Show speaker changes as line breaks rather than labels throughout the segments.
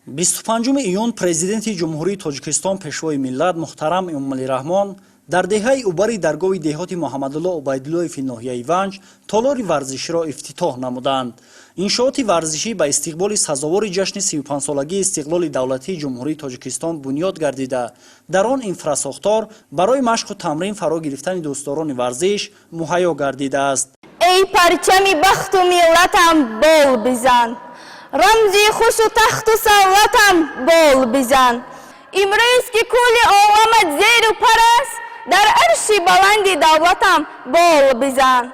25 июн Президенти Ҷумҳурии Тоҷикистон, Пешвои миллат муҳтарам Эмомалӣ Раҳмон дар деҳаи Убари даргоҳи деҳоти Муҳаммадулло Убайдуллоеви ноҳияи Ванҷ толори варзиширо ифтитоҳ намуданд. Иншооти варзишӣ ба истиқболи сазовори ҷашни 35-солагии истиқлоли давлатии Ҷумҳурии Тоҷикистон бунёд гардида, дар он инфрасохтор барои машқу тамрин фаро гирифтани дӯстдорони варзиш муҳайё гардидааст.
Эй парчами бахту миллатам, бол бизан, рамзи хушу тахту савлатам, бол бизан. Имрӯз ки кулли оламат зеру пар аст, дар арши баланди давлатам бол бизан.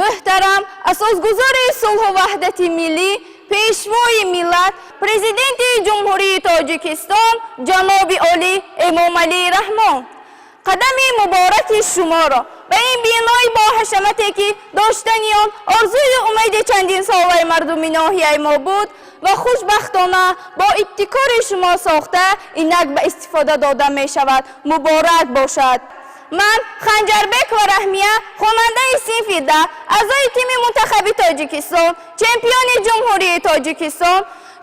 Муҳтарам асосгузори сулҳу ваҳдати миллӣ, Пешвои миллат, Президенти Ҷумҳурии Тоҷикистон ҷаноби олӣ Эмомалӣ Раҳмон, қадами мубораки шуморо ба ин бинои боҳашамате, ки доштани он орзую умеди чандинсолаи мардуми ноҳияи мо буд ва хушбахтона бо ибтикори шумо сохта, инак ба истифода дода мешавад, муборак бошад. Ман, Ханҷарбекова Раҳмия, хонандаи синфи 10, аъзои тими мунтахаби Тоҷикистон, чемпиони Ҷумҳурии Тоҷикистон,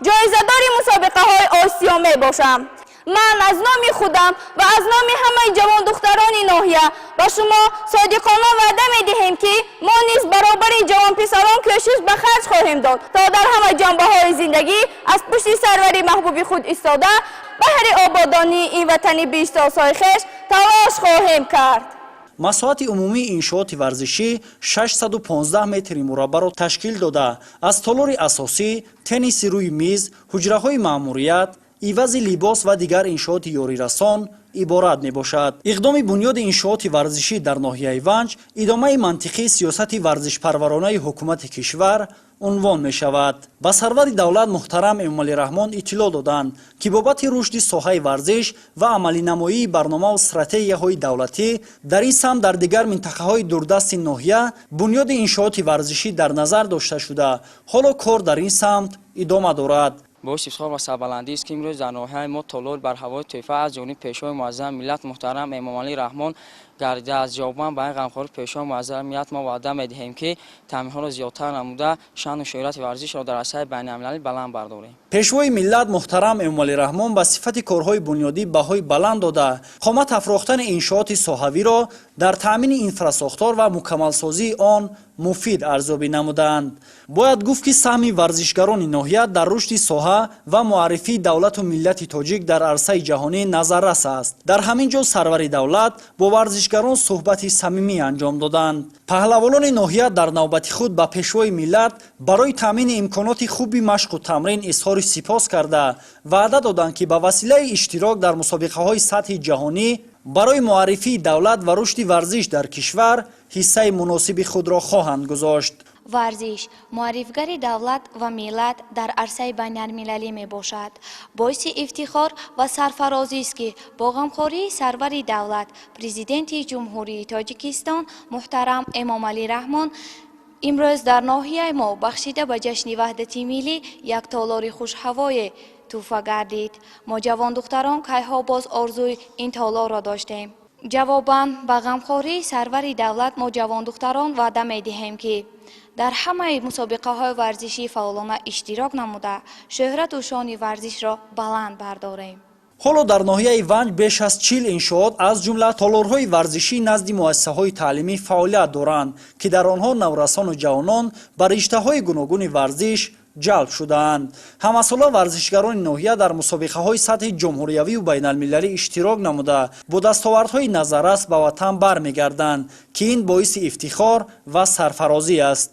ҷоизадори мусобиқаҳои Осиё мебошам. Ман аз номи худам ва аз номи ҳамаи ҷавондухтарони ноҳия ба шумо содиқона ваъда медиҳем, ки мо низ баробари ҷавонписарон кӯшиш ба харҷ хоҳем дод, то дар ҳама ҷанбаҳои зиндагӣ аз пушти сарвари маҳбуби худ истода, баҳри ободонии ин ватани биҳиштосои хеш талош хоҳем кард.
Масоҳати умумии иншооти варзишӣ 615 метри мураббаъро ташкил дода, аз толори асосӣ, тенниси рӯи миз, ҳуҷраҳои маъмурият, ивази либос ва дигар иншооти ёрирасон иборат мебошад. Иқдоми бунёди иншооти варзишӣ дар ноҳияи Ванҷ идомаи мантиқии сиёсати варзишпарваронаи ҳукумати кишвар унвон мешавад. Ба сарвари давлат муҳтарам Эмомалӣ Раҳмон иттилоъ доданд, ки бобати рушди соҳаи варзиш ва амалинамоии барномаву стратегияҳои давлатӣ дар ин самт дар дигар минтақаҳои дурдасти ноҳия бунёди иншооти варзишӣ дар назар дошта шуда, ҳоло кор дар ин самт идома дорад.
Боиси ифтихор ва сарбаландист, ки имрӯз дар ноҳияи мо толори барҳавои тӯҳфа аз ҷониби Пешвои муаззами миллат муҳтарам Эмомалӣ Раҳмон гардидааст. Ҷавобан ба ин ғамхории Пешвои муаззами миллат мо ваъда медиҳем, ки тамринҳоро зиёдтар намуда, шаъну шӯҳрати варзишро дар арсаи байналмилалӣ баланд бардорем.
Пешвои миллат муҳтарам Эмомалӣ Раҳмон ба сифати корҳои бунёдӣ баҳои баланд дода, қомат афрохтани иншооти соҳавиро дар таъмини инфрасохтор ва мукаммалсозии он муфид арзёбӣ намуданд. Бояд гуфт, ки саҳми варзишгарони ноҳия дар рушди соҳа ва муаррифии давлату миллати тоҷик дар арсаи ҷаҳонӣ назаррас аст. Дар ҳамин ҷо сарвари давлат бо варзишгарон суҳбати самимӣ анҷом доданд. Паҳлавонони ноҳия дар навбати худ ба Пешвои миллат барои таъмини имконоти хуби машқу тамрин изҳори сипос карда, ваъда доданд, ки ба василаи иштирок дар мусобиқаҳои сатҳи ҷаҳонӣ барои муаррифии давлат ва рушди варзиш дар кишвар ҳиссаи муносиби худро хоҳанд гузошт.
Варзиш муаррифгари давлат ва миллат дар арсаи байналмилалӣ мебошад. Боиси ифтихор ва сарфарозист, ки бо ғамхории сарвари давлат, Президенти Ҷумҳурии Тоҷикистон муҳтарам Эмомалӣ Раҳмон, имрӯз дар ноҳияи мо бахшида ба ҷашни ваҳдати миллӣ як толори хушҳавое тӯҳфа гардид. Мо, ҷавондухтарон, кайҳо боз орзуи ин толорро доштем. Ҷавобан ба ғамхории сарвари давлат мо, ҷавондухтарон, ваъда медиҳем, ки дар ҳамаи мусобиқаҳои варзишӣ фаъолона иштирок намуда, шӯҳрату шони варзишро баланд бардорем.
Ҳоло дар ноҳияи Ванҷ беш аз 40 иншоот, аз ҷумла толорҳои варзишӣ назди муассисаҳои таълимӣ фаъолият доранд, ки дар онҳо наврасону ҷавонон ба риштаҳои гуногуни варзиш ҷалб шудаанд. Ҳамасола варзишгарони ноҳия дар мусобиқаҳои сатҳи ҷумҳуриявию байналмилалӣ иштирок намуда, бо дастовардҳои назаррас ба ватан бармегарданд, ки ин боиси ифтихор ва сарфарозӣ аст.